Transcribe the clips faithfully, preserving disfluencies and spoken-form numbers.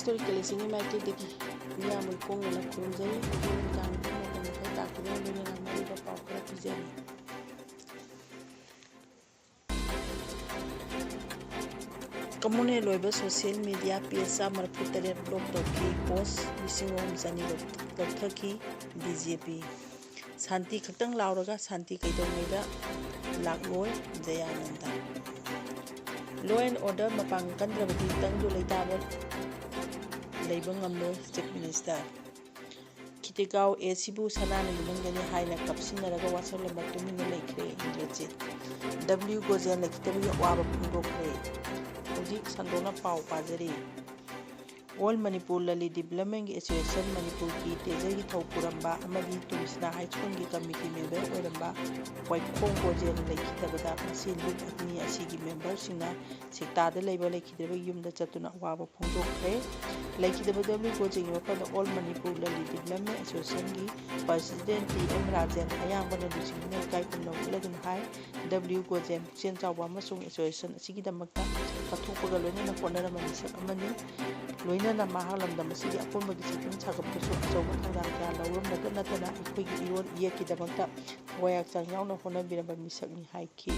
ꯏꯁꯣꯔ ꯀꯦꯂꯦꯁꯤꯡꯒꯤ ꯃꯥꯏꯀꯩꯗꯒꯤ ꯃꯤꯌꯥꯝꯕ ꯀꯣꯡꯅꯅ ꯈꯨꯔꯨꯝꯖꯔꯤ꯫ ꯑꯗꯨꯒꯤ ꯃꯇꯥꯡꯗ ꯃꯇꯝ ꯈꯔ ꯇꯥꯛꯄꯤꯔꯤꯕ ꯂꯣꯏꯅꯅ ꯃꯔꯨꯑꯣꯏꯕ ꯄꯥꯎ ꯈꯔ ꯄꯤꯖꯔꯤ꯫ ꯀꯃꯟꯋꯦꯜꯊ ꯑꯣꯏꯕ ꯁꯣꯁꯤꯌꯦꯜ ꯃꯤꯗꯤꯌꯥ ꯄꯦꯖ ꯆꯥꯝꯃ ꯃꯔꯤꯐꯨ ꯇꯔꯦꯠ ꯕ꯭ꯂꯣꯛ ꯇꯧꯈꯤ꯫ ꯄꯣꯁ ꯂꯤꯁꯤꯡ ꯑꯍꯨꯝ ꯆꯅꯤ ꯂꯧꯊꯈꯤ꯫ ꯕꯤ ꯖꯦ ꯄꯤ꯫ ꯁꯥꯟꯇꯤ ꯈꯛꯇꯪ ꯂꯥꯎꯔꯒ ꯁꯥꯟꯇꯤ ꯀꯩꯗꯧꯉꯩꯗ ꯂꯥꯛꯂꯣꯏ꯫ ꯖꯌꯥꯅꯟꯗ꯫ Law and order ꯃꯄꯥꯡ ꯀꯟꯗ꯭ꯔꯕꯗꯤ ꯇꯪꯗꯨ ꯂꯩꯇꯥꯕ ꯂꯩꯕ ꯉꯝꯂꯣꯏ꯫ Chief minister. ꯈꯤꯇꯤꯒꯥꯎ ꯑꯦ ꯁꯤꯕꯨ ꯁꯅꯥꯅ ꯂꯨꯃꯟꯒꯅꯤ ꯍꯥꯏꯅ ꯀꯞꯁꯤꯟꯅꯔꯒ ꯋꯥꯁꯛꯂꯝꯕ ꯇꯨꯃꯤꯟꯅ ꯂꯩꯈ꯭ꯔꯦ ꯏꯟꯗ꯭ꯔꯖꯤꯠ꯫ ꯗꯕ꯭ꯂꯤꯎ ꯒꯣꯖꯦꯟ ꯂꯩꯈꯤꯗꯕꯒꯤ ꯑꯋꯥꯕ ꯐꯣꯡꯗꯣꯛꯈ꯭ꯔꯦ꯫ ꯍꯧꯖꯤꯛ ꯁꯟꯗꯣꯛꯅ ꯄꯥꯎ ꯄꯥꯖꯔꯤ꯫ All Manipur Lalit Development Association ꯃꯅꯤꯄꯨꯔꯒꯤ ꯇꯦꯖꯒꯤ ꯊꯧ ꯄꯨꯔꯝꯕ ꯑꯃꯗꯤ ꯇꯨꯝꯁꯤꯅ ꯍꯥꯏ ꯁ꯭ꯀꯨꯜꯒꯤ ꯀꯃꯤꯇꯤ ꯃꯦꯝꯕꯔ ꯑꯣꯏꯔꯝꯕ ꯋꯥꯏꯈꯣꯡ ꯒꯣꯖꯦꯟ ꯂꯩꯈꯤꯗꯕꯗ ꯉꯁꯤ ꯂꯨꯞ ꯑꯅꯤ ꯑꯁꯤꯒꯤ ꯃꯦꯝꯕꯔꯁꯤꯡꯅ ꯁꯦꯛꯇꯥꯗ ꯂꯩꯕ ꯂꯩꯈꯤꯗ꯭ꯔꯕ ꯌꯨꯝꯗ ꯆꯠꯇꯨꯅ ꯑꯋꯥꯕ ꯐꯣꯡꯗꯣꯛꯈ꯭ꯔꯦ꯫ ꯂꯩꯈꯤꯗꯕ ꯗꯕ꯭ꯂꯤꯎ ꯒꯣꯖꯦꯟꯒꯤ ꯃꯐꯝꯗ All Manipur Lalit Development Association ꯒꯤ President ꯇꯤ ꯑꯦꯝ ꯔꯥꯖꯦꯟ ꯑꯌꯥꯡꯕꯅ ꯂꯨꯆꯤꯡꯗꯨꯅ ꯏꯀꯥꯏ ꯈꯨꯝꯅꯕ ꯎꯠꯂꯗꯨꯅ ꯍꯥꯏ, ꯗꯕ꯭ꯂꯤꯎ ꯒꯣꯖꯦꯟ ꯄꯨꯛꯆꯦꯜ ꯆꯥꯎꯕ ꯑꯃꯁꯨꯡ association ꯑꯁꯤꯒꯤꯗꯃꯛꯇ ꯀꯠꯊꯣꯛꯄꯒ ꯂꯣꯏꯅꯅ ꯍꯣꯠꯅꯔꯝꯕ ꯃꯤꯁꯛ ꯑꯃꯅꯤ꯫ ꯂꯣꯏꯅꯅ ꯃꯍꯥꯛ ꯂꯝꯗꯝ ꯑꯁꯤꯒꯤ ꯑꯄꯨꯟꯕꯒꯤ ꯆꯦꯛꯁꯤꯟ ꯁꯥꯒꯠꯄꯗꯁꯨ ꯑꯆꯧꯕ ꯊꯧꯗꯥꯡ ꯀꯌꯥ ꯂꯧꯔꯝꯕꯇ ꯅꯠꯇꯅ ꯑꯩꯈꯣꯏꯒꯤ ꯏꯔꯣꯜ ꯏꯌꯦꯛꯀꯤꯗꯃꯛꯇ ꯊꯋꯥꯏ ꯍꯛꯆꯥꯡ ꯌꯥꯎꯅ ꯍꯣꯠꯅꯕꯤꯔꯝꯕ ꯃꯤꯁꯛꯅꯤ ꯍꯥꯏꯈꯤ꯫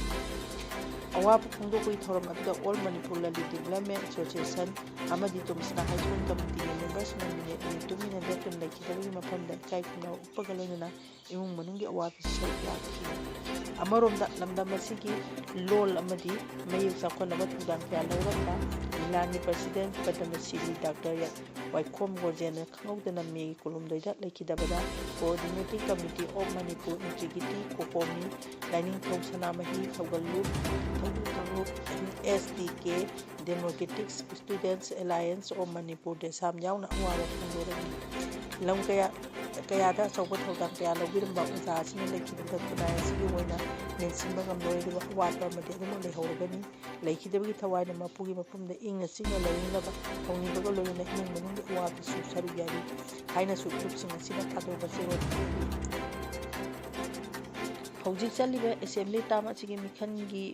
ꯑꯋꯥꯕ ꯐꯣꯡꯗꯣꯛꯄꯒꯤ ꯊꯧꯔꯝ ꯑꯗꯨꯗ All Manipur Lalit Development Association ꯑꯃꯗꯤ ꯇꯨꯝꯁꯤꯅ ꯍꯥꯏ ꯁ꯭ꯀꯨꯜ ꯀꯃꯤꯇꯤꯒꯤ ꯃꯦꯝꯕꯔꯁꯤꯡꯅ ꯃꯤꯅꯤꯠ ꯃꯤꯅꯤꯠ ꯇꯨꯃꯤꯟꯅ ꯂꯦꯞꯇꯨꯅ ꯂꯩꯈꯤꯗꯕꯒꯤ ꯃꯐꯝꯗ ꯏꯀꯥꯏ ꯈꯨꯝꯅꯕ ꯎꯠꯄꯒ ꯂꯣꯏꯅꯅ ꯏꯃꯨꯡ ꯃꯅꯨꯡꯒꯤ ꯑꯋꯥꯕꯁꯨ ꯁꯔꯨꯛ ꯌꯥꯈꯤ꯫ ꯑꯃꯔꯣꯝꯗ ꯂꯝꯗꯝ ꯑꯁꯤꯒꯤ ꯂꯣꯜ ꯑꯃꯗꯤ ꯃꯌꯦꯛ ꯆꯥꯎꯈꯠꯅꯕ ꯊꯧꯗꯥꯡ ꯀꯌꯥ ꯂꯧꯔꯝꯕ ꯂꯤꯂꯥꯟꯒꯤ President ꯄꯗꯃ ꯁꯤꯔꯤ ꯗꯥꯛꯇꯔ ꯋꯥꯏꯈꯣꯝ ꯒꯣꯔꯖꯦꯟꯅ ꯈꯪꯍꯧꯗꯅ ꯃꯦꯒꯤ ꯀꯨꯟꯍꯨꯝꯗꯣꯏꯗ ꯂꯩꯈꯤꯗꯕꯗ Coordinating Committee of Manipur Integrity, ꯀꯣꯀꯣꯃꯤ, ꯂꯥꯏꯅꯤꯡꯊꯧ ꯁꯅꯥꯃꯍꯤ, ꯊꯧꯒꯜꯂꯨꯞ, ꯊꯧꯒꯜ ꯀꯥꯡꯂꯨꯞ, S D K, Democratic Students Alliance of Manipur, ꯗꯦꯁꯥꯝ ꯌꯥꯎꯅ ꯑꯋꯥꯕ ꯐꯣꯡꯗꯣꯔꯛꯏ꯫ ꯂꯝ ꯀꯌꯥ, ꯀꯌꯥꯗ ꯑꯆꯧꯕ ꯊꯧꯗꯥꯡ ꯀꯌꯥ ꯂꯧꯕꯤꯔꯝꯕ ꯑꯣꯖꯥ ꯑꯁꯤꯅ ꯂꯩꯈꯤꯗꯕꯗ ꯈꯨꯟꯅꯥꯏ ꯑꯁꯤꯒꯤ ꯑꯣꯏꯅ ꯃꯦꯟꯁꯤꯟꯕ ꯉꯝꯂꯔꯣꯏꯗꯕ ꯑꯋꯥꯠꯄ ꯑꯃꯗꯤ ꯑꯗꯨꯃꯛ ꯂꯩꯍꯧꯔꯒꯅꯤ꯫ ꯂꯩꯈꯤꯗꯕꯒꯤ ꯊꯋꯥꯏꯅ ꯃꯄꯨꯒꯤ ꯃꯐꯝꯗ ꯏꯪꯅ ꯆꯤꯛꯅ ꯂꯩꯅꯅꯕ ꯊꯧꯅꯤꯕꯒ ꯂꯣꯏꯅꯅ ꯏꯃꯨꯡ ꯃꯅꯨꯡꯒꯤ ꯑꯋꯥꯕꯁꯨ ꯁꯔꯨꯛ ꯌꯥꯔꯤ ꯍꯥꯏꯅꯁꯨ ꯂꯨꯞꯁꯤꯡ ꯑꯁꯤꯅ ꯊꯥꯗꯣꯛꯄ ꯆꯦꯔꯣꯜ ꯄꯤꯔꯤ꯫ ꯍꯧꯖꯤꯛ ꯆꯠꯂꯤꯕ assembly term ꯑꯁꯤꯒꯤ ꯃꯤꯈꯜꯒꯤ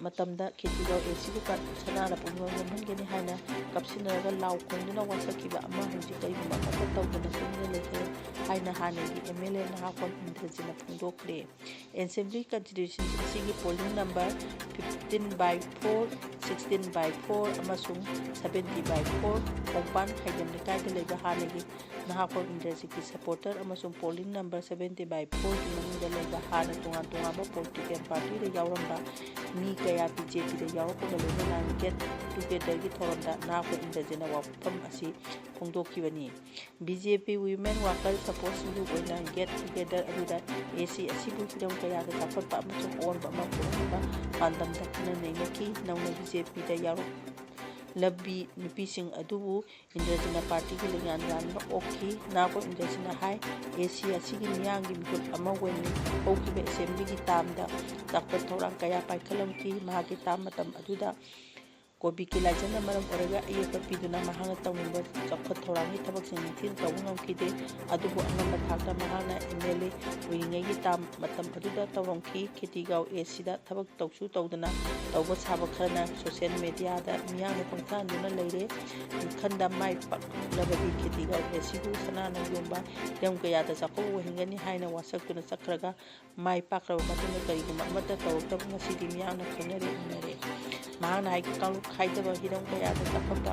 ꯃꯇꯝꯗ ꯈꯦꯇꯤꯒꯥꯎ ꯑꯦ ꯁꯤꯕꯨ ꯁꯅꯥꯅ ꯄꯨꯝꯕ ꯉꯝꯍꯟꯒꯅꯤ ꯍꯥꯏꯅ ꯀꯞꯁꯤꯟꯅꯔꯒ ꯂꯥꯎ ꯈꯣꯡꯗꯨꯅ ꯋꯥꯁꯛꯈꯤꯕ ꯑꯃ ꯍꯧꯖꯤꯛ ꯀꯔꯤꯒꯨꯝꯕ ꯑꯃꯠꯇ ꯇꯧꯗꯅ ꯇꯨꯃꯤꯟꯅ ꯂꯩꯈ꯭ꯔꯦ ꯍꯥꯏꯅ ꯍꯥꯟꯅꯒꯤ ꯑꯦꯝ ꯑꯦꯜ ꯑꯦ ꯅꯍꯥꯈꯣꯝ ꯏꯟꯗ꯭ꯔꯖꯤꯠꯅ ꯐꯣꯡꯗꯣꯛꯈ꯭ꯔꯦ꯫ ꯑꯦꯁꯦꯝꯕ꯭ꯂꯤ ꯀꯟꯁꯇꯤꯇ꯭ꯌꯨꯁꯟ ꯑꯁꯤꯒꯤ polling number fifteen by four, sixteen by four ꯑꯃꯁꯨꯡ seventy by four ꯈꯣꯡꯄꯥꯟ ꯈꯥꯏꯗꯦꯝ ꯂꯩꯀꯥꯏꯗ ꯂꯩꯕ ꯍꯥꯟꯅꯒꯤ ꯅꯍꯥꯈꯣꯝ ꯏꯟꯗ꯭ꯔꯖꯤꯠꯀꯤ ꯁꯄꯣꯔꯇꯔ ꯑꯃꯁꯨꯡ ꯄꯣꯂꯤꯡ ꯅꯝꯕꯔ seventy by fourꯒꯤ ꯃꯅꯨꯡꯗ ꯂꯩꯕ ꯍꯥꯟꯅ ꯇꯣꯉꯥꯟ ꯇꯣꯉꯥꯟꯕ ꯄꯣꯂꯤꯇꯤꯀꯦꯜ ꯄꯥꯔꯇꯤꯗ ꯌꯥꯎꯔꯝꯕ ꯃꯤ ꯀꯌꯥ ꯕꯤ ꯖꯦ ꯄꯤꯗ ꯌꯥꯎꯔꯛꯄꯒ ꯂꯣꯏꯅꯅ ꯒꯦꯠ ꯇꯨꯒꯦꯗꯔꯒꯤ ꯊꯧꯔꯝꯗ ꯅꯍꯥꯈꯣꯝ ꯏꯟꯗ꯭ꯔꯖꯤꯠꯅ ꯋꯥꯐꯝ ꯑꯁꯤ ꯐꯣꯡꯗꯣꯛꯈꯤꯕꯅꯤ꯫ ꯕꯤ ꯖꯦ ꯄꯤ ꯋꯤꯃꯦꯟ ꯋꯥꯔꯀꯔ ꯁꯄꯣꯔꯠꯁꯤꯡꯒꯤ ꯑꯣꯏꯅ ꯒꯦꯠ ꯇꯨꯒꯦꯗꯔ ꯑꯗꯨꯗ ꯑꯦ ꯁꯤ ꯑꯁꯤꯕꯨ ꯍꯤꯔꯝ ꯀꯌꯥꯗ ꯆꯥꯎꯈꯠꯄ ꯑꯃꯁꯨꯡ ꯑꯑꯣꯟꯕ ꯑꯃ ꯄꯨꯔꯛꯅꯕ ꯄꯥꯟꯗꯝ ꯊꯝꯗꯨꯅ ꯅꯩꯅꯈꯤ꯫ ꯅꯧꯅ ꯕꯤ ꯖꯦ ꯄꯤꯗ ꯌꯥꯎꯔꯛꯂꯕꯤ ꯅꯨꯄꯤꯁꯤꯡ ꯑꯗꯨꯕꯨ ꯏꯟꯗ꯭ꯔꯖꯤꯠꯅ ꯄꯥꯔꯇꯤꯒꯤ ꯂꯤꯡꯌꯥꯟ ꯌꯥꯟꯗꯨꯅ ꯑꯣꯛꯈꯤ꯫ ꯅꯍꯥꯈꯣꯝ ꯏꯟꯗ꯭ꯔꯖꯤꯠꯅ ꯍꯥꯏ, ꯑꯦ ꯁꯤ ꯑꯁꯤꯒꯤ ꯃꯤꯌꯥꯝꯒꯤ ꯃꯤꯍꯨꯠ ꯑꯃ ꯑꯣꯏꯅ ꯍꯧꯈꯤꯕ ꯑꯦꯁꯦꯝꯕ꯭ꯂꯤꯒꯤ ꯇꯥꯝꯗ ꯆꯥꯎꯈꯠ ꯊꯧꯔꯥꯡ ꯀꯌꯥ ꯄꯥꯏꯈꯠꯂꯝꯈꯤ꯫ ꯃꯍꯥꯛꯀꯤ ꯇꯥꯝ ꯃꯇꯝ ꯑꯗꯨꯗ ꯀꯣꯚꯤꯗꯀꯤ ꯂꯥꯏꯆꯠꯅ ꯃꯔꯝ ꯑꯣꯏꯔꯒ ꯑꯌꯦꯠꯄ ꯄꯤꯗꯨꯅ ꯃꯍꯥꯛꯅ ꯇꯧꯅꯤꯡꯕ ꯆꯥꯎꯈꯠ ꯊꯧꯔꯥꯡꯒꯤ ꯊꯕꯛꯁꯤꯡ ꯅꯤꯡꯊꯤꯅ ꯇꯧꯕ ꯉꯝꯈꯤꯗꯦ꯫ ꯑꯗꯨꯕꯨ ꯑꯉꯝꯕ ꯊꯥꯛꯇ ꯃꯍꯥꯛꯅ ꯑꯦꯝ ꯑꯦꯜ ꯑꯦ ꯑꯣꯏꯔꯤꯉꯩꯒꯤ ꯇꯥꯝ ꯃꯇꯝ ꯑꯗꯨꯗ ꯇꯧꯔꯝꯈꯤ꯫ ꯈꯦꯇꯤꯒꯥꯎ ꯑꯦ ꯁꯤꯗ ꯊꯕꯛ ꯇꯧꯁꯨ ꯇꯧꯗꯅ ꯇꯧꯕ ꯁꯥꯕ ꯈꯔꯅ ꯁꯣꯁꯤꯌꯦꯜ ꯃꯦꯗꯤꯌꯥꯗ ꯃꯤꯌꯥꯝꯅ ꯄꯪꯊꯥꯍꯟꯗꯨꯅ ꯂꯩꯔꯦ꯫ ꯈꯟꯗ ꯃꯥꯏ ꯄꯥꯛꯂꯕꯗꯤ ꯈꯦꯇꯤꯒꯥꯎ ꯑꯦ ꯁꯤꯕꯨ ꯁꯅꯥꯅ ꯌꯣꯟꯕ ꯍꯤꯔꯝ ꯀꯌꯥꯗ ꯆꯥꯎꯈꯠ ꯑꯣꯏꯍꯟꯒꯅꯤ ꯍꯥꯏꯅ ꯋꯥꯁꯛꯇꯨꯅ ꯆꯠꯈ꯭ꯔꯒ ꯃꯥꯏ ꯄꯥꯛꯂꯕ ꯃꯇꯨꯡꯗ ꯀꯔꯤꯒꯨꯝꯕ ꯑꯃꯠꯇ ꯇꯧꯔꯛꯇꯕ ꯉꯁꯤꯗꯤ ꯃꯤꯌꯥꯝꯅ ꯈꯪꯅꯔꯦ, ꯎꯅꯔꯦ꯫ ꯃꯍꯥꯛꯅ ꯍꯥꯏ, ꯀꯥꯡꯂꯨꯞ ꯈꯥꯏꯗꯕ ꯍꯤꯔꯝ ꯀꯌꯥꯗ ꯆꯥꯎꯈꯠꯄ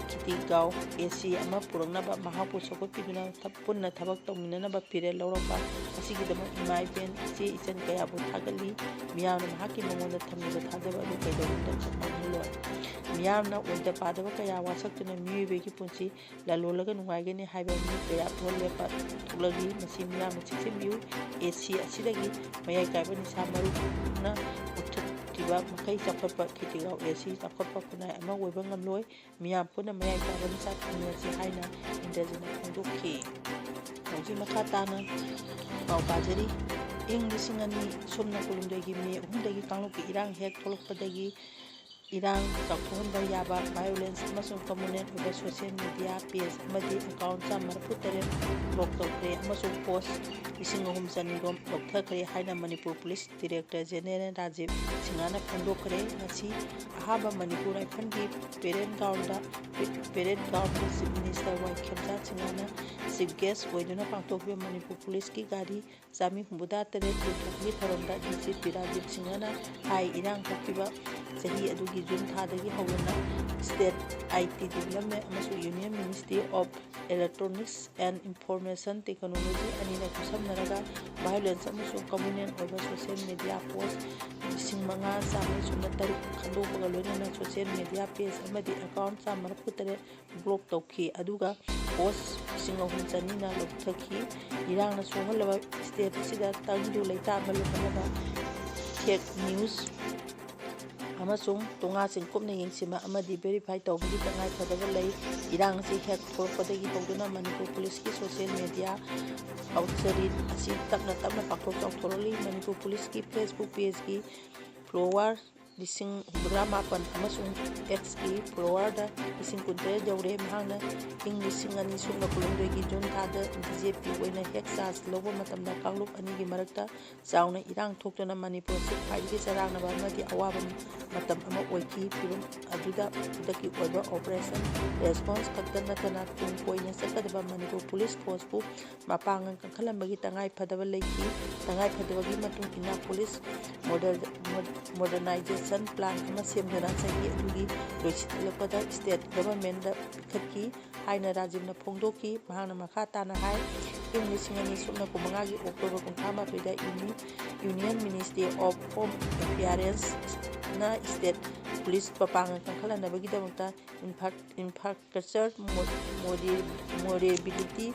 ꯈꯦꯇꯤꯒꯥꯎ ꯑꯦ ꯁꯤ ꯑꯃ ꯄꯨꯔꯛꯅꯕ ꯃꯍꯥꯛꯄꯨ ꯆꯥꯎꯈꯠꯄꯤꯗꯨꯅ ꯊ-, ꯄꯨꯟꯅ ꯊꯕꯛ ꯇꯧꯃꯤꯟꯅꯅꯕ ꯐꯤꯔꯦꯞ ꯂꯧꯔꯛꯄ ꯑꯁꯤꯒꯤꯗꯃꯛ ꯏꯃꯥ ꯏꯕꯦꯟ, ꯏꯆꯦ ꯏꯆꯟ ꯀꯌꯥꯕꯨ ꯊꯥꯒꯠꯂꯤ꯫ ꯃꯤꯌꯥꯝꯅ ꯃꯍꯥꯛꯀꯤ ꯃꯉꯣꯟꯗ ꯊꯝꯂꯤꯕ ꯊꯥꯖꯕ ꯑꯗꯨ ꯀꯩꯗꯧꯅꯨꯡꯗ ꯃꯥꯡꯍꯜꯂꯣꯏ꯫ ꯃꯤꯌꯥꯝꯅ ꯑꯣꯏꯗ ꯄꯥꯗꯕ ꯀꯌꯥ ꯋꯥꯁꯛꯇꯨꯅ ꯃꯤꯑꯣꯏꯕꯒꯤ ꯄꯨꯟꯁꯤ ꯂꯂꯣꯜꯂꯒ ꯅꯨꯡꯉꯥꯏꯒꯅꯤ ꯍꯥꯏꯕ ꯃꯤ ꯀꯌꯥ ꯊꯣꯛꯍꯜꯂꯦ-, ꯄ-, ꯊꯣꯛꯂꯛꯂꯤ꯫ ꯃꯁꯤ ꯃꯤꯌꯥꯝꯅ ꯆꯦꯛꯁꯤꯟꯕꯤꯌꯨ꯫ ꯑꯦ ꯁꯤ ꯑꯁꯤꯗꯒꯤ ꯃꯌꯥꯏ ꯀꯥꯏꯕ ꯅꯤꯁꯥ ꯃꯔꯨꯅ ꯃꯨꯠꯊꯠꯈꯤꯕ ꯃꯈꯩ ꯆꯥꯎꯈꯠꯄ ꯈꯦꯇꯤꯒꯥꯎ ꯑꯦ ꯁꯤ ꯆꯥꯎꯈꯠꯄ ꯈꯨꯟꯅꯥꯏ ꯑꯃ ꯑꯣꯏꯕ ꯉꯝꯂꯣꯏ꯫ ꯃꯤꯌꯥꯝ ꯄꯨꯟꯅ ꯃꯌꯥꯏ ꯀꯥꯏꯕ ꯅꯤꯁꯥ ꯊꯤꯡꯅꯁꯤ ꯍꯥꯏꯅ ꯏꯟꯗ꯭ꯔꯖꯤꯠꯅ ꯐꯣꯡꯗꯣꯛꯈꯤ꯫ ꯍꯧꯖꯤꯛ ꯃꯈꯥ ꯇꯥꯅ ꯄꯥꯎ ꯄꯥꯖꯔꯤ꯫ ꯏꯪ ꯂꯤꯁꯤꯡ ꯑꯅꯤ ꯁꯨꯞꯅ ꯀꯨꯟꯍꯨꯝꯗꯣꯏꯒꯤ ꯃꯦ ꯑꯍꯨꯝꯗꯒꯤ ꯀꯥꯡꯂꯨꯞꯀꯤ ꯏꯔꯥꯡ ꯍꯦꯛ ꯊꯣꯛꯂꯛꯄꯗꯒꯤ ꯏꯔꯥꯡ ꯆꯥꯎꯊꯣꯛꯍꯟꯕ ꯌꯥꯕ violence ꯑꯃꯁꯨꯡ communal ꯑꯣꯏꯕ social media page ꯑꯃꯗꯤ account ꯆꯥꯝꯃ ꯃꯔꯤꯐꯨ ꯇꯔꯦꯠ block ꯇꯧꯈ꯭ꯔꯦ ꯑꯃꯁꯨꯡ post ꯂꯤꯁꯤꯡ ꯑꯍꯨꯝ ꯆꯅꯤꯔꯣꯝ ꯂꯧꯊꯈ꯭ꯔꯦ ꯍꯥꯏꯅ Manipur police director general Rajiv ꯁꯤꯡꯍꯅ ꯐꯣꯡꯗꯣꯛꯈ꯭ꯔꯦ꯫ ꯉꯁꯤ ꯑꯍꯥꯟꯕ ꯃꯅꯤꯄꯨꯔ ꯔꯥꯏꯐꯜꯒꯤ parade ground ꯗ, parade ground ꯗ Chief Minister ꯋꯥꯏ ꯈꯦꯝꯆꯥꯟ ꯁꯤꯡꯍꯅ chief guest ꯑꯣꯏꯗꯨꯅ ꯄꯥꯡꯊꯣꯛꯈꯤꯕ ꯃꯅꯤꯄꯨꯔ ꯄꯨꯂꯤꯁꯀꯤ ꯒꯥꯔꯤ ꯆꯥꯝꯃꯔꯤ ꯍꯨꯝꯐꯨꯇꯔꯦꯠ ꯌꯦꯟꯊꯣꯛꯄꯒꯤ ꯊꯧꯔꯝꯗ ꯗꯤ ꯖꯤ ꯄꯤ ꯔꯥꯖꯤꯕ ꯁꯤꯡꯍꯅ ꯍꯥꯏ, ꯏꯔꯥꯡ ꯊꯣꯛꯈꯤꯕ ꯆꯍꯤ ꯑꯗꯨꯒꯤ ꯖꯨꯟ ꯊꯥꯗꯒꯤ ꯍꯧꯅ state I T development ꯑꯃꯁꯨꯡ Union Ministry of Electronics and Information Technology ꯑꯅꯤꯅ ꯈꯨꯠꯁꯝꯅꯔꯒ violence ꯑꯃꯁꯨꯡ communal ꯑꯣꯏꯕ social media post ꯂꯤꯁꯤꯡ ꯃꯉꯥ ꯆꯥꯝꯃꯔꯤ ꯁꯨꯞꯅ ꯇꯔꯨꯛ ꯈꯟꯗꯣꯛꯄꯒ ꯂꯣꯏꯅꯅ social media page ꯑꯃꯗꯤ account ꯆꯥꯝꯃ ꯃꯔꯤꯐꯨ ꯇꯔꯦꯠ block ꯇꯧꯈꯤ꯫ ꯑꯗꯨꯒ post ꯂꯤꯁꯤꯡ ꯑꯍꯨꯝ ꯆꯅꯤꯅ ꯂꯧꯊꯈꯤ꯫ ꯏꯔꯥꯡꯅ ꯁꯣꯛꯍꯜꯂꯕ state ꯑꯁꯤꯗ ꯇꯪꯗꯨ ꯂꯩꯇꯥꯕ ꯂꯩꯍꯟꯅꯕ fake news ꯑꯃꯁꯨꯡ ꯇꯣꯉꯥꯁꯤꯡ ꯀꯨꯞꯅ ꯌꯦꯡꯁꯤꯟꯕ ꯑꯃꯗꯤ verify ꯇꯧꯕꯒꯤ ꯇꯉꯥꯏ ꯐꯗꯕ ꯂꯩ꯫ ꯏꯔꯥꯡ ꯑꯁꯤ ꯍꯦꯛ ꯊꯣꯛꯂꯛꯄꯗꯒꯤ ꯍꯧꯗꯨꯅ ꯃꯅꯤꯄꯨꯔ ꯄꯨꯂꯤꯁꯀꯤ social media outreach ꯑꯁꯤ ꯇꯞꯅ ꯇꯞꯅ ꯄꯥꯛꯊꯣꯛ ꯆꯥꯎꯊꯣꯔꯛꯂꯤ꯫ ꯃꯅꯤꯄꯨꯔ ꯄꯨꯂꯤꯁꯀꯤ Facebook page ꯀꯤ follower ꯂꯤꯁꯤꯡ ꯍꯨꯝꯐꯨꯇꯔꯥ ꯃꯥꯄꯟ ꯑꯃꯁꯨꯡ X ꯀꯤ follower ꯗ ꯂꯤꯁꯤꯡ ꯀꯨꯟꯇꯔꯦꯠ ꯌꯧꯔꯦ꯫ ꯃꯍꯥꯛꯅ ꯏꯪ ꯂꯤꯁꯤꯡ ꯑꯅꯤ ꯁꯨꯞꯅ ꯀꯨꯟꯍꯨꯝꯗꯣꯏꯒꯤ ꯖꯨꯟ ꯊꯥꯗ ꯕꯤ ꯖꯦ ꯄꯤ ꯑꯣꯏꯅ ꯍꯦꯛ ꯆꯥꯔꯖ ꯂꯧꯕ ꯃꯇꯝꯗ ꯀꯥꯡꯂꯨꯞ ꯑꯅꯤꯒꯤ ꯃꯔꯛꯇ ꯆꯥꯎꯅ ꯏꯔꯥꯡ ꯊꯣꯛꯇꯨꯅ ꯃꯅꯤꯄꯨꯔ ꯑꯁꯤ ꯈ꯭ꯋꯥꯏꯗꯒꯤ ꯆꯔꯥꯡꯅꯕ ꯑꯃꯗꯤ ꯑꯋꯥꯕ ꯃꯇꯝ ꯑꯃ ꯑꯣꯏꯈꯤ꯫ ꯐꯤꯚꯝ ꯑꯗꯨꯗ ꯈꯨꯗꯛꯀꯤ ꯑꯣꯏꯕ operation response ꯈꯛꯇ ꯅꯠꯇꯅ ꯇꯨꯡ ꯀꯣꯏꯅ ꯆꯠꯀꯗꯕ ꯃꯅꯤꯄꯨꯔ ꯄꯨꯂꯤꯁ ꯐꯣꯔꯁꯄꯨ ꯃꯄꯥꯡꯒꯜ ꯀꯟꯈꯠꯍꯟꯕꯒꯤ ꯇꯉꯥꯏ ꯐꯗꯕ ꯂꯩꯈꯤ꯫ ꯇꯉꯥꯏ ꯐꯗꯕꯒꯤ ꯃꯇꯨꯡ ꯏꯟꯅ ꯄꯨꯂꯤꯁ modernization plan ꯑꯃ ꯁꯦꯝꯗꯨꯅ ꯆꯍꯤ ꯑꯗꯨꯒꯤ ꯂꯣꯏꯁꯤꯜꯂꯛꯄꯗ state government ꯗ ꯄꯤꯈꯠꯈꯤ ꯍꯥꯏꯅ ꯔꯥꯖꯤꯕꯅ ꯐꯣꯡꯗꯣꯛꯈꯤ꯫ ꯃꯍꯥꯛꯅ ꯃꯈꯥ ꯇꯥꯅ ꯍꯥꯏ, ꯏꯪ ꯂꯤꯁꯤꯡ ꯑꯅꯤ ꯁꯨꯞꯅ ꯀꯨꯟꯃꯉꯥꯒꯤ October ꯀꯨꯟꯊ꯭ꯔꯥ ꯃꯥꯄꯟꯗ Uni-, Union Ministry of Home Affairs ꯅ state police ꯃꯄꯥꯡꯒꯜ ꯀꯟꯈꯠꯍꯟꯅꯕꯒꯤꯗꯃꯛꯇ infra-, infrastructure, mo-, modi-, mobility,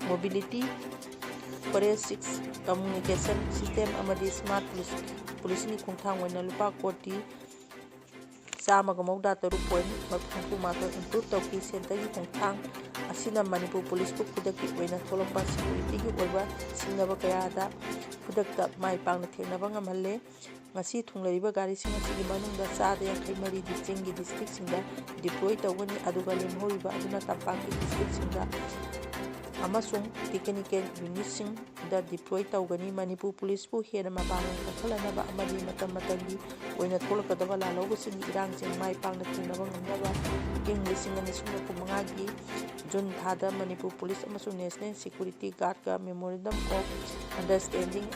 mobility, forensics, communication system ꯑꯃꯗꯤ smart police, policing ꯒꯤ ꯈꯣꯡꯊꯥꯡ ꯑꯣꯏꯅ ꯂꯨꯄꯥ ꯀꯣꯇꯤ ꯆꯥꯝꯃꯒ ꯃꯧꯗ꯭ꯔꯥ ꯇꯔꯨꯛ point ꯍꯨꯝꯐꯨ ꯃꯥꯊꯣꯏ improve ꯇꯧꯈꯤ꯫ Centreꯒꯤ ꯈꯣꯡꯊꯥꯡ ꯑꯁꯤꯅ ꯃꯅꯤꯄꯨꯔ ꯄꯨꯂꯤꯁꯄꯨ ꯈꯨꯗꯛꯀꯤ ꯑꯣꯏꯅ ꯊꯣꯛꯂꯛꯄ securityꯒꯤ ꯑꯣꯏꯕ ꯁꯤꯡꯅꯕ ꯀꯌꯥꯗ ꯈꯨꯗꯛꯇ ꯃꯥꯏ ꯄꯥꯛꯅ ꯊꯦꯡꯅꯕ ꯉꯝꯍꯜꯂꯦ꯫ ꯉꯁꯤ ꯊꯨꯡꯂꯔꯤꯕ ꯒꯥꯔꯤꯁꯤꯡ ꯑꯁꯤꯒꯤ ꯃꯅꯨꯡꯗ ꯆꯥꯗ ꯌꯥꯡꯈꯩ ꯃꯔꯤꯗꯤ ꯆꯤꯡꯒꯤ districtꯁꯤꯡꯗ deploy ꯇꯧꯒꯅꯤ, ꯑꯗꯨꯒ ꯂꯦꯝꯍꯧꯔꯤꯕ ꯑꯗꯨꯅ ꯇꯝꯄꯥꯛꯀꯤ districtꯁꯤꯡꯗ ꯑꯃꯁꯨꯡ technical unitꯁꯤꯡꯗ deploy ꯇꯧꯒꯅꯤ꯫ ꯃꯅꯤꯄꯨꯔ ꯄꯨꯂꯤꯁꯄꯨ ꯍꯦꯟꯅ ꯃꯄꯥꯡꯒꯜ ꯀꯟꯈꯠꯍꯟꯅꯕ ꯑꯃꯗꯤ ꯃꯇꯝ ꯃꯇꯝꯒꯤ ꯑꯣꯏꯅ ꯊꯣꯛꯂꯛꯀꯗꯕ ꯂꯥꯜꯍꯧꯕꯁꯤꯡꯒꯤ ꯏꯔꯥꯡꯁꯤꯡ ꯃꯥꯏ ꯄꯥꯛꯅ ꯊꯦꯡꯅꯕ ꯉꯝꯅꯕ ꯏꯪ ꯂꯤꯁꯤꯡ ꯑꯅꯤ ꯁꯨꯞꯅ ꯀꯨꯟꯃꯉꯥꯒꯤ June ꯊꯥꯗ ꯃꯅꯤꯄꯨꯔ ꯄꯨꯂꯤꯁ ꯑꯃꯁꯨꯡ National Security Guardꯀ Memorandum of Understanding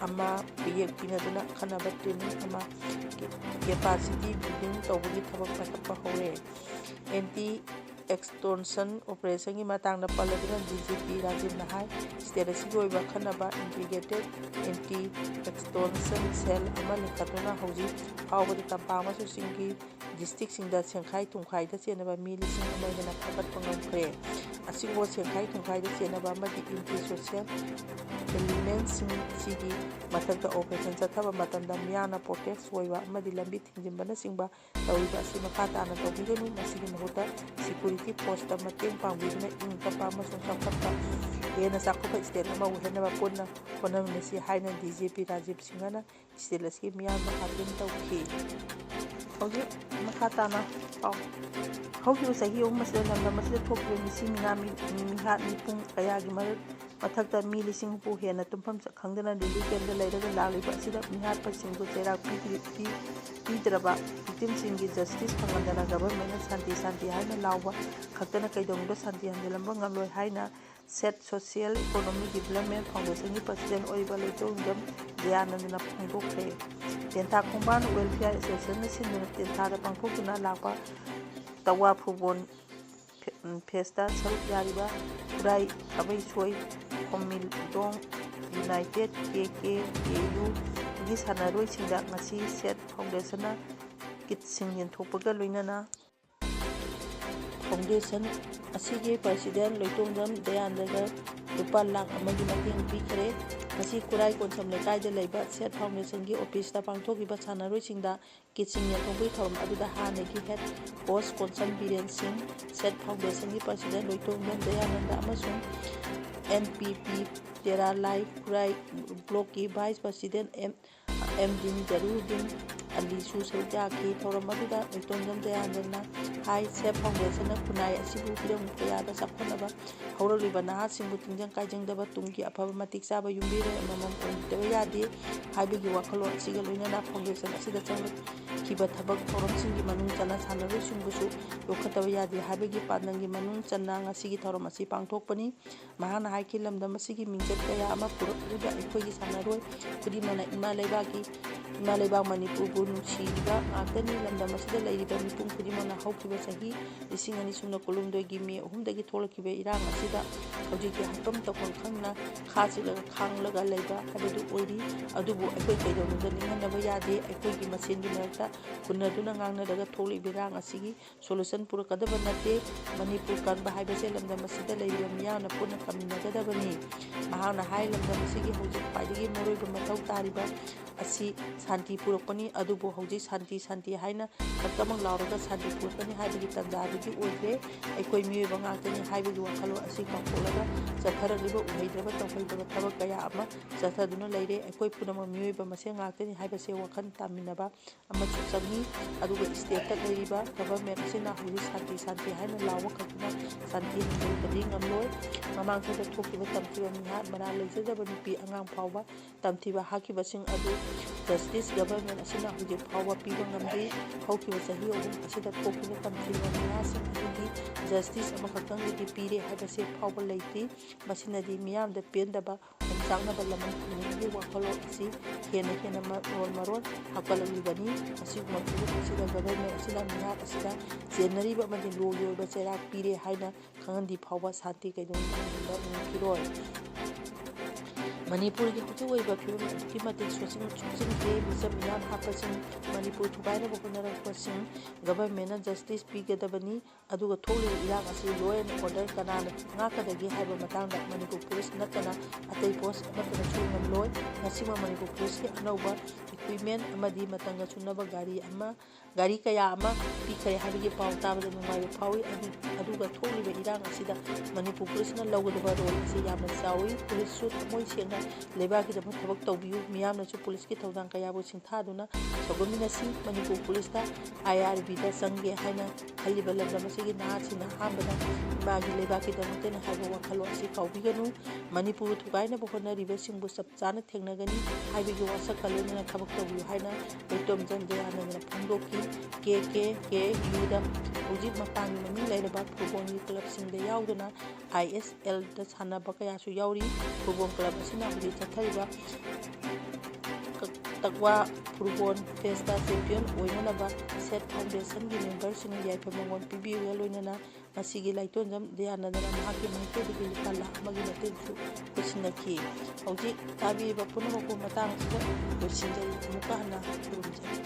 ꯑꯃ ꯈꯨꯌꯦꯛ ꯄꯤꯅꯗꯨꯅ ꯑꯈꯟꯅꯕ training ꯑꯃ capacity building ꯇꯧꯕꯒꯤ ꯊꯕꯛ ꯄꯥꯏꯈꯠꯄ ꯍꯧꯔꯦ꯫ Anti extortion operationꯒꯤ ꯃꯇꯥꯡꯗ ꯄꯜꯂꯗꯨꯅ DGP ꯔꯥꯖꯤꯕꯅ ꯍꯥꯏ, state ꯑꯁꯤꯒꯤ ꯑꯣꯏꯕ ꯑꯈꯟꯅꯕ integrated anti extortion cell ꯑꯃ ꯂꯤꯡꯈꯠꯇꯨꯅ ꯍꯧꯖꯤꯛ ꯐꯥꯎꯕꯗ ꯇꯝꯄꯥꯛ ꯑꯃꯁꯨꯡ ꯆꯤꯡꯒꯤ districtꯁꯤꯡꯗ ꯁꯦꯡꯈꯥꯏ ꯊꯨꯝꯈꯥꯏꯗ ꯆꯦꯟꯅꯕ ꯃꯤ ꯂꯤꯁꯤꯡ ꯑꯃ ꯍꯦꯟꯅ ꯐꯥꯒꯠꯄ ꯉꯝꯈ꯭ꯔꯦ꯫ ꯑꯁꯤꯒꯨꯝꯕ ꯁꯦꯡꯈꯥꯏ ꯊꯨꯝꯈꯥꯏꯗ ꯆꯦꯟꯅꯕ ꯑꯃꯗꯤ anti social elementꯁꯤꯡ ꯑꯁꯤꯒꯤ ꯃꯊꯛꯇ operation ꯆꯠꯊꯕ ꯃꯇꯝꯗ ꯃꯤꯌꯥꯝꯅ protest ꯑꯣꯏꯕ ꯑꯃꯗꯤ ꯂꯝꯕꯤ ꯊꯤꯡꯖꯤꯟꯕꯅꯆꯤꯡꯕ ꯇꯧꯔꯤꯕ ꯑꯁꯤ ꯃꯈꯥ ꯇꯥꯅ ꯇꯧꯕꯤꯒꯅꯨ꯫ ꯃꯁꯤꯒꯤ ꯃꯍꯨꯠꯇ security forceꯇ ꯃꯇꯦꯡ ꯄꯥꯡꯕꯤꯗꯨꯅ ꯏꯪ ꯇꯞꯄ ꯑꯃꯁꯨꯡ ꯆꯥꯎꯈꯠꯄ, ꯍꯦꯟꯅ ꯆꯥꯎꯈꯠꯄ state ꯑꯃ ꯑꯣꯏꯍꯟꯅꯕ ꯄꯨꯟꯅ ꯍꯣꯠꯅꯃꯤꯟꯅꯁꯤ ꯍꯥꯏꯅ DGP ꯔꯥꯖꯤꯕ ꯁꯤꯡꯍꯅ state ꯑꯁꯤꯒꯤ ꯃꯤꯌꯥꯝꯗ appeal ꯇꯧꯈꯤ꯫ ꯍꯧꯖꯤꯛ ꯃꯈꯥ ꯇꯥꯅ ꯄꯥꯎ꯫ ꯍꯧꯈꯤꯕ ꯆꯍꯤ ꯑꯍꯨꯝ ꯑꯁꯤꯗ ꯂꯝꯗꯝ ꯑꯁꯤꯗ ꯊꯣꯛꯈꯤꯕ ꯃꯤꯁꯤ ꯃꯤꯅꯥ ꯃꯤ-, ꯃꯤ-, ꯃꯤꯍꯥꯠ ꯃꯤꯄꯨꯡ ꯀꯌꯥꯒꯤ ꯃꯔꯛ ꯃꯊꯛꯇ ꯃꯤ ꯂꯤꯁꯤꯡ ꯍꯨꯝꯐꯨ ꯍꯦꯟꯅ ꯇꯨꯝꯐꯝ ꯈꯪꯗꯅ relief campꯗ ꯂꯩꯔꯒ ꯂꯥꯛꯂꯤꯕ ꯑꯁꯤꯗ ꯃꯤꯍꯥꯠꯄꯁꯤꯡꯕꯨ ꯆꯩꯔꯥꯛ ꯄꯤꯗ꯭ꯔꯤ-, ꯄꯤ-, ꯄꯤꯗ꯭ꯔꯕ victimꯁꯤꯡꯒꯤ justice ꯐꯪꯍꯟꯗꯅ governmentꯅ ꯁꯥꯟꯇꯤ ꯁꯥꯟꯇꯤ ꯍꯥꯏꯅ ꯂꯥꯎꯕ ꯈꯛꯇꯅ ꯀꯩꯗꯧꯅꯨꯡꯗ ꯁꯥꯟꯇꯤ ꯍꯟꯖꯤꯜꯂꯝꯕ ꯉꯝꯂꯣꯏ ꯍꯥꯏꯅ Seth Social Economic Development Foundationꯒꯤ president ꯑꯣꯏꯔꯤꯕ ꯂꯣꯏꯇꯣꯡꯖꯝ ꯗꯌꯥꯅꯟꯗꯅ ꯐꯣꯡꯗꯣꯛꯈ꯭ꯔꯦ꯫ ꯇꯦꯟꯊꯥ ꯈꯣꯡꯕꯥꯟ Welfare Associationꯅ ꯁꯤꯟꯗꯨꯅ ꯇꯦꯟꯊꯥꯗ ꯄꯥꯡꯊꯣꯛꯇꯨꯅ ꯂꯥꯛꯄ ꯇꯋꯥ ꯐꯨꯠꯕꯣꯜ ꯐꯦ-, ꯐꯦꯁꯇ ꯁꯔꯨꯛ ꯌꯥꯔꯤꯕ ꯈꯨꯔꯥꯏ, ꯈꯥꯕꯩꯁꯣꯏ, ꯈꯣꯝꯃꯤꯂꯣꯡ United, KKKUꯒꯤ ꯁꯥꯟꯅꯔꯣꯏꯁꯤꯡꯗ ꯉꯁꯤ Seth Foundationꯅ kitꯁꯤꯡ ꯌꯦꯟꯊꯣꯛꯄꯒ ꯂꯣꯏꯅꯅ foundation ꯑꯁꯤꯒꯤ president ꯂꯣꯏꯇꯣꯡꯖꯝ ꯗꯌꯥꯅꯟꯗ ꯂꯨꯄꯥ ꯂꯥꯈ ꯑꯃꯒꯤ ꯃꯇꯦꯡ ꯄꯤꯈ꯭ꯔꯦ꯫ ꯉꯁꯤ ꯈꯨꯔꯥꯏ ꯀꯣꯟꯁꯝ ꯂꯩꯀꯥꯏꯗ ꯂꯩꯕ ꯁꯦꯠ ꯐꯥꯎꯟꯗꯦꯁꯟꯒꯤ ꯑꯣꯐꯤꯁꯇ ꯄꯥꯡꯊꯣꯛꯈꯤꯕ ꯁꯥꯟꯅꯔꯣꯏꯁꯤꯡꯗ ꯀꯤꯠꯁꯤꯡ ꯌꯦꯟꯊꯣꯛꯄꯒꯤ ꯊꯧꯔꯝ ꯑꯗꯨꯗ ꯍꯥꯟꯅꯒꯤ ꯍꯦꯠ ꯀꯣꯆ ꯀꯣꯟꯁꯝ ꯕꯤꯔꯦꯟ ꯁꯤꯡ, ꯁꯦꯠ ꯐꯥꯎꯟꯗꯦꯁꯟꯒꯤ ꯄ꯭ꯔꯁꯤꯗꯦꯟ ꯂꯣꯏꯇꯣꯡꯕꯝ ꯗꯌꯥꯅꯟꯗ ꯑꯃꯁꯨꯡ ꯑꯦꯟ ꯄꯤ ꯄꯤ ꯇꯦꯔꯥ ꯂꯥꯏ ꯈꯨꯔꯥꯏ ꯕ꯭ꯂꯣꯛꯀꯤ ꯚꯥꯏꯁ ꯄ꯭ꯔꯁꯤꯗꯦꯟ ꯑꯦꯝ ꯑꯦꯝ ꯗꯤꯟ ꯖꯔꯨꯗꯤꯟ ꯑꯂꯤꯁꯨ ꯁꯔꯨꯛ ꯌꯥꯈꯤ꯫ ꯊꯧꯔꯝ ꯑꯗꯨꯗ ꯂꯣꯏꯇꯣꯡꯕꯝ ꯗꯌꯥꯅꯟꯗꯅ ꯍꯥꯏ, ꯁꯦꯠ ꯐꯥꯎꯟꯗꯦꯁꯟꯅ ꯈꯨꯟꯅꯥꯏ ꯑꯁꯤꯕꯨ ꯍꯤꯔꯝ ꯀꯌꯥꯗ ꯆꯥꯎꯈꯠꯅꯕ ꯍꯧꯔꯛꯂꯤꯕ ꯅꯍꯥꯁꯤꯡꯕꯨ ꯇꯤꯟꯖꯪ ꯀꯥꯏꯖꯪꯗꯕ ꯇꯨꯡꯒꯤ ꯑꯐꯕ ꯃꯇꯤꯛ ꯆꯥꯕ ꯌꯨꯝꯕꯤꯔꯦꯜ ꯑꯃꯃꯝ ꯑꯣꯏꯗꯕ ꯌꯥꯗꯦ ꯍꯥꯏꯕꯒꯤ ꯋꯥꯈꯜꯂꯣꯟ ꯑꯁꯤꯒ ꯂꯣꯏꯅꯅ ꯐꯥꯎꯟꯗꯦꯁꯟ ꯑꯁꯤꯗ ꯆꯪꯂꯛꯈꯤꯕ ꯊꯕꯛ ꯊꯧꯔꯝꯁꯤꯡꯒꯤ ꯃꯅꯨꯡ ꯆꯟꯅ ꯁꯥꯟꯅꯔꯣꯏꯁꯤꯡꯕꯨꯁꯨ ꯌꯣꯛꯈꯠꯇꯕ ꯌꯥꯗꯦ ꯍꯥꯏꯕꯒꯤ ꯄꯥꯟꯗꯝꯒꯤ ꯃꯅꯨꯡ ꯆꯟꯅ ꯉꯁꯤꯒꯤ ꯊꯧꯔꯝ ꯑꯁꯤ ꯄꯥꯡꯊꯣꯛꯄꯅꯤ꯫ ꯃꯍꯥꯛꯅ ꯍꯥꯏꯈꯤ, ꯂꯝꯗꯝ ꯑꯁꯤꯒꯤ ꯃꯤꯡꯆꯠ ꯀꯌꯥ ꯑꯃ ꯄꯨꯔꯛꯂꯤꯕ ꯑꯩꯈꯣꯏꯒꯤ ꯁꯥꯟꯅꯔꯣꯏ ꯈꯨꯗꯤꯡꯃꯛꯅ ꯏꯃꯥ ꯂꯩꯕꯥꯛꯀꯤ, ꯏꯃꯥ ꯂꯩꯕꯥꯛ ꯃꯅꯤꯄꯨꯔꯕꯨ ꯅꯨꯡꯁꯤꯔꯤꯕ ꯉꯥꯛꯇꯅꯤ꯫ ꯂꯝꯗꯝ ꯑꯁꯤꯗ ꯂꯩꯔꯤꯕ ꯃꯤꯄꯨꯝ ꯈꯨꯗꯤꯡꯃꯛꯅ ꯍꯧꯈꯤꯕ ꯆꯍꯤ ꯂꯤꯁꯤꯡ ꯑꯅꯤ ꯁꯨꯞꯅ ꯀꯨꯟꯍꯨꯝꯗꯣꯏꯒꯤ ꯃꯦ ꯑꯍꯨꯝꯗꯒꯤ ꯊꯣꯛꯂꯛꯈꯤꯕ ꯏꯔꯥꯡ ꯑꯁꯤꯗ ꯍꯧꯖꯤꯛꯇꯤ ꯍꯥꯏꯐꯝ ꯇꯧꯐꯝ ꯈꯪꯗꯅ ꯈꯥ ꯆꯤꯛꯂꯒ ꯈꯥꯡꯂꯒ ꯂꯩꯕ ꯍꯥꯏꯕꯗꯨ ꯑꯣꯏꯔꯤ꯫ ꯑꯗꯨꯕꯨ ꯑꯩꯈꯣꯏ ꯀꯩꯗꯧꯅꯨꯡꯗ ꯅꯤꯡꯍꯟꯅꯕ ꯌꯥꯗꯦ꯫ ꯑꯩꯈꯣꯏꯒꯤ ꯃꯁꯦꯟꯒꯤ ꯃꯔꯛꯇ ꯍꯨꯟꯅꯗꯨꯅ ꯉꯥꯡꯅꯔꯒ ꯊꯣꯛꯂꯤꯕ ꯏꯔꯥꯡ ꯑꯁꯤꯒꯤ ꯁꯣꯂꯨꯁꯟ ꯄꯨꯔꯛꯀꯗꯕ ꯅꯠꯇꯦ꯫ ꯃꯅꯤꯄꯨꯔ ꯀꯟꯕ ꯍꯥꯏꯕꯁꯦ ꯂꯝꯗꯝ ꯑꯁꯤꯗ ꯂꯩꯔꯤꯕ ꯃꯤꯌꯥꯝꯅ ꯄꯨꯟꯅ ꯀꯟꯃꯤꯟꯅꯒꯗꯕꯅꯤ꯫ ꯃꯍꯥꯛꯅ ꯍꯥꯏ, ꯂꯝꯗꯝ ꯑꯁꯤꯒꯤ ꯍꯧꯖꯤꯛ ꯈ꯭ꯋꯥꯏꯗꯒꯤ ꯃꯔꯨꯑꯣꯏꯕ ꯃꯊꯧ ꯇꯥꯔꯤꯕ ꯑꯁꯤ ꯁꯥꯟꯇꯤ ꯄꯨꯔꯛꯄꯅꯤ꯫ ꯑꯗꯨꯕꯨ ꯍꯧꯖꯤꯛ ꯁꯥꯟꯇꯤ, ꯁꯥꯟꯇꯤ ꯍꯥꯏꯅ ꯈꯛꯇꯃꯛ ꯂꯥꯎꯔꯒ ꯁꯥꯟꯇꯤ ꯄꯨꯔꯛꯀꯅꯤ ꯍꯥꯏꯕꯒꯤ ꯇꯥꯟꯖꯥꯗꯨꯗꯤ ꯑꯣꯏꯗ꯭ꯔꯦ꯫ ꯑꯩꯈꯣꯏ ꯃꯤꯑꯣꯏꯕ ꯉꯥꯛꯇꯅꯤ ꯍꯥꯏꯕꯒꯤ ꯋꯥꯈꯜꯂꯣꯟ ꯑꯁꯤ ꯀꯥꯎꯊꯣꯛꯂꯒ ꯆꯠꯊꯔꯛꯂꯤꯕ ꯎꯍꯩꯗ꯭ꯔꯕ ꯇꯧꯍꯩꯗꯕ ꯊꯕꯛ ꯀꯌꯥ ꯑꯃ ꯆꯠꯊꯗꯨꯅ ꯂꯩꯔꯦ꯫ ꯑꯩꯈꯣꯏ ꯄꯨꯝꯅꯃꯛ ꯃꯤꯑꯣꯏꯕ ꯃꯁꯦꯟ ꯉꯥꯛꯇꯅꯤ ꯍꯥꯏꯕꯁꯦ ꯋꯥꯈꯜ ꯇꯥꯃꯤꯟꯅꯕ ꯑꯃꯁꯨ ꯆꯪꯏ꯫ ꯑꯗꯨꯒ ꯁ꯭ꯇꯦꯠꯇ ꯂꯩꯔꯤꯕ ꯒꯚꯔꯟꯃꯦꯟꯠ ꯑꯁꯤꯅ ꯍꯧꯖꯤꯛ ꯁꯥꯟꯇꯤ, ꯁꯥꯟꯇꯤ ꯍꯥꯏꯅ ꯂꯥꯎꯕ ꯈꯛꯇꯅ ꯁꯥꯟꯇꯤ ꯍꯟꯗꯣꯛꯄꯗꯤ ꯉꯝꯂꯣꯏ꯫ ꯃꯃꯥꯡ ꯆꯍꯤꯗ ꯊꯣꯛꯈꯤꯕ ꯇꯝꯊꯤꯕ ꯃꯤꯍꯥꯠ, ꯃꯔꯥꯜ ꯂꯩꯖꯗꯕ ꯅꯨꯄꯤ ꯑꯉꯥꯡ ꯐꯥꯎꯕ ꯇꯝꯊꯤꯕ ꯍꯥꯠꯈꯤꯕꯁꯤꯡ ꯑꯗꯨ ꯖꯁꯇꯤꯁ ꯒꯚꯔꯟꯃꯦꯟꯠ ꯑꯁꯤꯅ ꯍꯧꯖꯤꯛ ꯐꯥꯎꯕ ꯄꯤꯕ ꯉꯝꯗ꯭ꯔꯤ꯫ ꯍꯧꯈꯤꯕ ꯆꯍꯤ ꯑꯍꯨꯝ ꯑꯁꯤꯗ ꯊꯣꯛꯈꯤꯕ ꯇꯝꯊꯤꯕ ꯃꯤꯍꯥꯠꯁꯤꯡ ꯑꯗꯨꯒꯤ ꯖꯁꯇꯤꯁ ꯑꯃꯈꯛꯇꯪꯗꯗꯤ ꯄꯤꯔꯦ ꯍꯥꯏꯕꯁꯦ ꯐꯥꯎꯕ ꯂꯩꯇꯦ꯫ ꯃꯁꯤꯅꯗꯤ ꯃꯤꯌꯥꯝꯗ ꯄꯦꯟꯗꯕ ꯈꯣꯡꯆꯥꯛꯅꯕ ꯂꯃꯟ ꯈꯨꯝꯅꯕꯒꯤ ꯋꯥꯈꯜꯂꯣꯟ ꯑꯁꯤ ꯍꯦꯟꯅ ꯍꯦꯟꯅ ꯃꯔꯣꯟ ꯃꯔꯣꯟ ꯍꯥꯞꯀꯠꯂꯛꯂꯤꯕꯅꯤ꯫ ꯑꯁꯤꯒꯨꯝꯕ ꯐꯤꯚꯝ ꯑꯁꯤꯗ ꯒꯚꯔꯟꯃꯦꯟꯠ ꯑꯁꯤꯅ ꯃꯤꯍꯥꯠ ꯑꯁꯤꯗ ꯆꯦꯟꯅꯔꯤꯕ ꯑꯃꯗꯤ ꯂꯣꯒꯤ ꯑꯣꯏꯕ ꯆꯩꯔꯥꯛ ꯄꯤꯔꯦ ꯍꯥꯏꯅ ꯈꯪꯍꯟꯗꯤ ꯐꯥꯎꯕ ꯁꯥꯟꯇꯤ ꯀꯩꯗꯧꯅꯨꯡꯗ ꯉꯝꯈꯤꯔꯣꯏ꯫ ꯃꯅꯤꯄꯨꯔꯒꯤ ꯍꯧꯖꯤꯛ ꯑꯣꯏꯕ ꯐꯤꯕꯝ ꯑꯗꯨꯛꯀꯤ ꯃꯇꯤꯛ ꯁꯣꯛꯆꯤꯟ-, ꯁꯣꯛꯆꯤꯟꯈ꯭ꯔꯦ꯫ ꯃꯤꯆꯝ ꯃꯤꯌꯥꯝ ꯍꯥꯠꯄꯁꯤꯡ ꯃꯅꯤꯄꯨꯔ ꯊꯨꯒꯥꯏꯅꯕ ꯍꯣꯠꯅꯔꯛꯄꯁꯤꯡ ꯒꯚꯔꯟꯃꯦꯟꯅ ꯖꯁꯇꯤꯁ ꯄꯤꯒꯗꯕꯅꯤ꯫ ꯑꯗꯨꯒ ꯊꯣꯛꯂꯤꯕ ꯏꯔꯥꯡ ꯑꯁꯤ law and order ꯀꯅꯥꯅ ꯉꯥꯛꯀꯗꯒꯦ ꯍꯥꯏꯕ ꯃꯇꯥꯡꯗ ꯃꯅꯤꯄꯨꯔ ꯄꯨꯂꯤꯁ ꯅꯠꯇꯅ ꯑꯇꯩ ꯐꯣꯔꯁ ꯑꯃꯠꯇꯅꯁꯨ ꯉꯝꯂꯣꯏ꯫ ꯉꯁꯤꯃꯛ ꯃꯅꯤꯄꯨꯔ ꯄꯨꯂꯤꯁꯀꯤ ꯑꯅꯧꯕ equipment ꯑꯃꯗꯤ ꯃꯇꯝꯒ ꯆꯨꯅꯕ ꯒꯥꯔꯤ ꯑꯃ, ꯒꯥꯔꯤ ꯀꯌꯥ ꯑꯃ ꯄꯤꯈꯔꯦ ꯍꯥꯏꯕꯒꯤ ꯄꯥꯎ ꯇꯥꯕꯗ ꯅꯨꯡꯉꯥꯏꯕ ꯐꯥꯎꯏ꯫ ꯑꯗꯨ-, ꯑꯗꯨꯒ ꯊꯣꯛꯂꯤꯕ ꯏꯔꯥꯡ ꯑꯁꯤꯗ ꯃꯅꯤꯄꯨꯔ ꯄꯨꯂꯤꯁꯅ ꯂꯧꯒꯗꯕ role ꯑꯁꯤ ꯌꯥꯝꯅ ꯆꯥꯎꯏ꯫ ꯄꯨꯂꯤꯁꯁꯨ ꯊꯃꯣꯏ ꯁꯦꯡꯅ ꯂꯩꯕꯥꯛꯀꯤꯗꯃꯛ ꯊꯕꯛ ꯇꯧꯕꯤꯌꯨ꯫ ꯃꯤꯌꯥꯝꯅꯁꯨ ꯄꯨꯂꯤꯁꯀꯤ ꯊꯧꯗꯥꯡ ꯀꯌꯥꯕꯨ ꯁꯤꯡꯊꯥꯗꯨꯅ ꯁꯧꯒꯠꯃꯤꯟꯅꯁꯤ꯫ ꯃꯅꯤꯄꯨꯔ ꯄꯨꯂꯤꯁꯇ IRBꯗ ꯆꯪꯒꯦ ꯍꯥꯏꯅ ꯈꯜꯂꯤꯕ ꯂꯝꯗꯝ ꯑꯁꯤꯒꯤ ꯅꯍꯥꯁꯤꯡꯅ ꯑꯍꯥꯟꯕꯗ ꯏꯃꯥꯒꯤ ꯂꯩꯕꯥꯛꯀꯤꯗꯃꯛꯇꯅꯤ ꯍꯥꯏꯕ ꯋꯥꯈꯜꯂꯣꯟ ꯑꯁꯤ ꯀꯥꯎꯕꯤꯒꯅꯨ꯫ ꯃꯅꯤꯄꯨꯔ ꯊꯨꯒꯥꯏꯅꯕ ꯍꯣꯠꯅꯔꯤꯕꯁꯤꯡꯕꯨ ꯆꯞ ꯆꯥꯅ ꯊꯦꯡꯅꯒꯅꯤ ꯍꯥꯏꯕꯒꯤ ꯋꯥꯁꯛꯀ ꯂꯣꯏꯅꯅ ꯊꯕꯛ ꯇꯧꯕꯤꯌꯨ ꯍꯥꯏꯅ ꯂꯩꯇꯣꯝꯖꯝ ꯗꯌꯥꯅꯟꯗꯅ ꯐꯣꯡꯗꯣꯛꯈꯤ꯫ KKKUꯗ ꯍꯧꯖꯤꯛ ꯃꯄꯥꯟꯒꯤ ꯃꯃꯤꯡ ꯂꯩꯔꯕ ꯐꯨꯠꯕꯣꯜꯒꯤ ꯀ꯭ꯂꯕꯁꯤꯡꯗ ꯌꯥꯎꯗꯨꯅ ISLꯗ ꯁꯥꯟꯅꯕ ꯀꯌꯥꯁꯨ ꯌꯥꯎꯔꯤ꯫ ꯐꯨꯠꯕꯣꯜ ꯀ꯭ꯂꯕ ꯑꯁꯤꯅ ꯍꯧꯖꯤꯛ ꯆꯠꯊꯔꯤꯕ ꯀ-, ꯇꯛꯋꯥ ꯐꯨꯠꯕꯣꯜ ꯐꯦꯁꯇ ꯆꯦꯝꯄꯤꯌꯟ ꯑꯣꯏꯅꯅꯕ ꯁꯦꯠ ꯐꯥꯎꯟꯗꯦꯁꯟꯒꯤ ꯃꯦꯝꯕꯔꯁꯤꯡꯅ ꯌꯥꯏꯐ ꯃꯉꯣꯟ ꯄꯤꯕꯤꯕꯒ ꯂꯣꯏꯅꯅ ꯃꯁꯤꯒꯤ ꯂꯥꯏꯇꯣꯟꯖꯝ ꯗꯌꯥꯅꯟꯗꯅ ꯃꯍꯥꯛꯀꯤ ꯃꯥꯏꯀꯩꯗꯒꯤ ꯂꯨꯄꯥ ꯂꯥꯈ ꯑꯃꯒꯤ ꯃꯇꯦꯡꯁꯨ ꯄꯨꯁꯤꯟꯅꯈꯤ꯫ ꯍꯧꯖꯤꯛ ꯇꯥꯕꯤꯔꯤꯕ ꯄꯨꯝꯅꯃꯛꯄꯨ ꯃꯇꯥꯡ ꯑꯁꯤꯗ ꯂꯣꯏꯁꯤꯟꯖꯔꯤ꯫ ꯑꯃꯨꯛꯀ ꯍꯟꯅ ꯈꯨꯔꯨꯝꯖꯔꯤ꯫